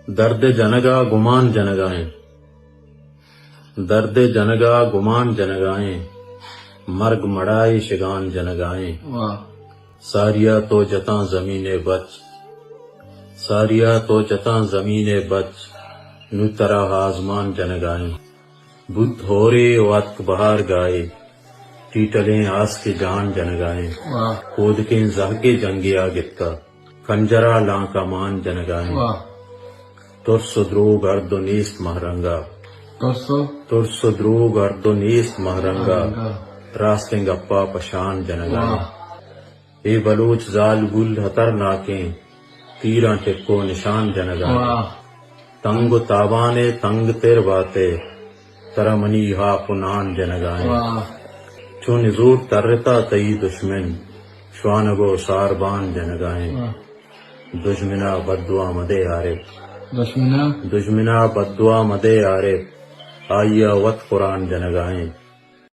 درد جنگا گمان جنگائیں، درد جنگا گمان جنگائیں، مرگ مڑائی شگان جنگائیں۔ واہ۔ ساریا تو جتاں زمین بچ، ساریا تو جتاں زمین بچ، نو ترا آزمان جنگائیں۔ بوت ہورے و اتک بہار گاہے، ٹیٹلیں آس کہ جان جنگائیں۔ واہ۔ کودکیں زہگے جنگیا گپتہ، کنجرا لانکا مان جنگائیں۔ واہ۔ ترس و دروگ ہر دو نیست مہرنگا۔ ترس و؟ ترس و دروگ ہر دو نیست مہرنگا۔ مہرنگا۔ راستیں گپا پشان جنگائیں۔ واہ۔ اے بلوچ زالبول ہترناکیں، تیراں ٹک و نشان جنگائیں۔ واہ۔ تنگ و تابانے تنگ تر باتے، ترا منی ہاپ و نان جنگائیں۔ واہ۔ چو نزور ترتا تئی دشمن، شوانگ و ساربان جنگائیں۔ واہ۔ دژمنا بددعا مدے عارف۔ دژمنا؟ دژمنا بددعا مدے عارف، آئیا وت قرآن جنگائیں۔